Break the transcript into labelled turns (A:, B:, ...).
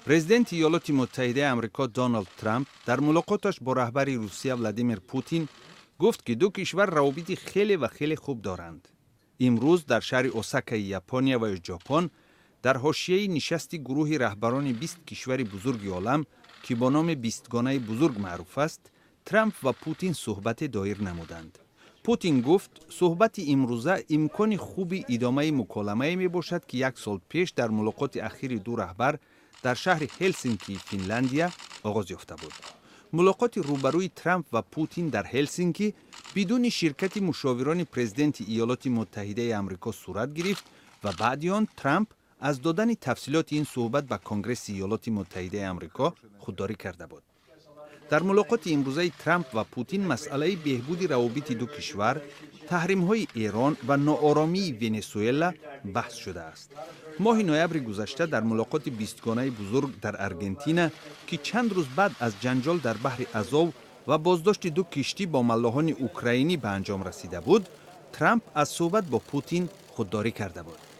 A: Президенти Иёлоти Муттаҳидаи Амрико Доналд Трамп дар мулоқоташ бо раҳбари Русия Владимир Путин гуфт, ки ду кишвар равобити хеле ва хеле хуб доранд. Имрӯз дар шаҳри Осакаи Япония ва ё Ҷопон, дар ҳошияи нишасти гурӯҳи раҳбарони 20 кишвари бузурги олам, ки бо номи Бистгонаи бузург маъруф аст, Трамп ва Путин суҳбате доир намуданд. Путин гуфт, суҳбати имрӯза имкони хуби идомаи муколамае мебошад, ки як сол пеш дар мулоқоти ахири ду раҳбар дар шаҳри Ҳелсинкии Финляндия оғоз ёфта буд. Мулоқоти рӯбарӯи Трамп ва Путин дар Ҳелсинки бидуни ширкати мушовирони президенти Иёлоти Муттаҳидаи Амрико сурат гирифт ва баъди он Трамп аз додани тафсилоти ин суҳбат ба Конгресси Иёлоти Муттаҳидаи Амрико худдорӣ карда буд. Дар мулоқоти имрӯзаи Трамп ва Путин масъалаи беҳбуди равобити ду кишвар, таҳримҳои Эрон ва нооромии Венесуэла баҳс шудааст. Моҳи ноябри гузашта дар мулоқоти Бистгонаи бузург дар Аргентина, ки чанд рӯз баъд аз ҷанҷол дар баҳри Азов ва боздошти ду киштӣ бо маллоҳони украинӣ ба анҷом расида буд, Трамп аз суҳбат бо Путин худдорӣ карда буд.